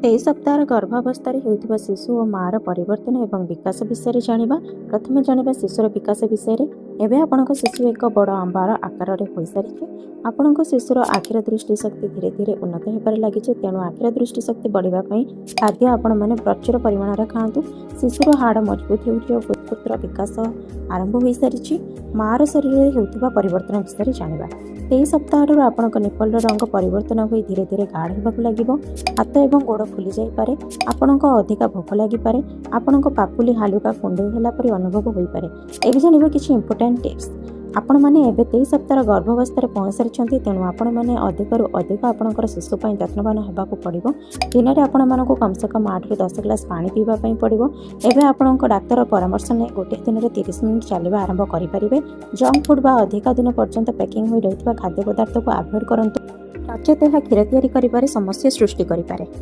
23 ସପ୍ତାହର ଗର୍ଭାବସ୍ଥାରେ ହେଉଥିବା ଶିଶୁ ଓ ମାଆର ପରିବର୍ତ୍ତନ ଏବଂ ବିକାଶ ବିଷୟରେ ଜାଣିବା। ପ୍ରଥମେ ଜାଣିବା ଶିଶୁର ବିକାଶ ବିଷୟରେ। ଏବେ ଆପଣଙ୍କ ଶିଶୁ ଏକ ବଡ଼ ଆମ୍ବର ଆକାରରେ ହୋଇସାରିଛି। ଆପଣଙ୍କ ଶିଶୁର ଆଖିର ଦୃଷ୍ଟି ଶକ୍ତି ଧୀରେ ଧୀରେ ଉନ୍ନତ ହେବାରେ ଲାଗିଛି। ତେଣୁ ଆଖିର ଦୃଷ୍ଟି ଶକ୍ତି ବଢ଼ିବା ପାଇଁ ଖାଦ୍ୟ ଆପଣମାନେ ପ୍ରଚୁର ପରିମାଣରେ ଖାଆନ୍ତୁ। ଶିଶୁର ହାଡ଼ ମଜବୁତ ହେଉଛି ଓ ଫୁଟଫୁଟର ବିକାଶ ଆରମ୍ଭ ହୋଇସାରିଛି। ମାଆର ଶରୀରରେ ହେଉଥିବା ପରିବର୍ତ୍ତନ ବିଷୟରେ ଜାଣିବା। 23 ସପ୍ତାହଠାରୁ ଆପଣଙ୍କ ନିପଲର ରଙ୍ଗ ପରିବର୍ତ୍ତନ ହୋଇ ଧୀରେ ଧୀରେ ଗାଢ଼ ହେବାକୁ ଲାଗିବ। ହାତ ଏବଂ ଗୋଡ଼ ଫୁଲି ଯାଇପାରେ। ଆପଣଙ୍କ ଅଧିକା ଭୋକ ଲାଗିପାରେ। ଆପଣଙ୍କ ପାପୁଲି ହାଲୁକା କୁଣ୍ଡେଇ ହେଲା ପରି ଅନୁଭବ ହୋଇପାରେ। ଏବେ ଜାଣିବା କିଛି ଇମ୍ପୋର୍ଟାଣ୍ଟ ଟିପ୍ସ। ଆପଣମାନେ ଏବେ 23 ସପ୍ତାହର ଗର୍ଭାବସ୍ଥାରେ ପହଞ୍ଚିସାରିଛନ୍ତି, ତେଣୁ ଆପଣମାନେ ଅଧିକରୁ ଅଧିକ ଆପଣଙ୍କର ଶିଶୁ ପାଇଁ ଯତ୍ନବାନ ହେବାକୁ ପଡ଼ିବ। ଦିନରେ ଆପଣମାନଙ୍କୁ କମ୍ ସେ କମ୍ 8ରୁ 10 ଗ୍ଲାସ୍ ପାଣି ପିଇବା ପାଇଁ ପଡ଼ିବ। ଏବେ ଆପଣଙ୍କ ଡାକ୍ତର ପରାମର୍ଶ ନେଇ ଗୋଟିଏ ଦିନରେ 30 ମିନିଟ୍ ଚାଲିବା ଆରମ୍ଭ କରିପାରିବେ। ଜଙ୍କ ଫୁଡ୍ ବା ଅଧିକ ଦିନ ପର୍ଯ୍ୟନ୍ତ ପ୍ୟାକିଂ ହୋଇ ରହିଥିବା ଖାଦ୍ୟ ପଦାର୍ଥକୁ ଆଭଏଡ୍ କରନ୍ତୁ, ନଚେତ୍ ଏହା କ୍ଷୀର ତିଆରି କରିବାରେ ସମସ୍ୟା ସୃଷ୍ଟି କରିପାରେ।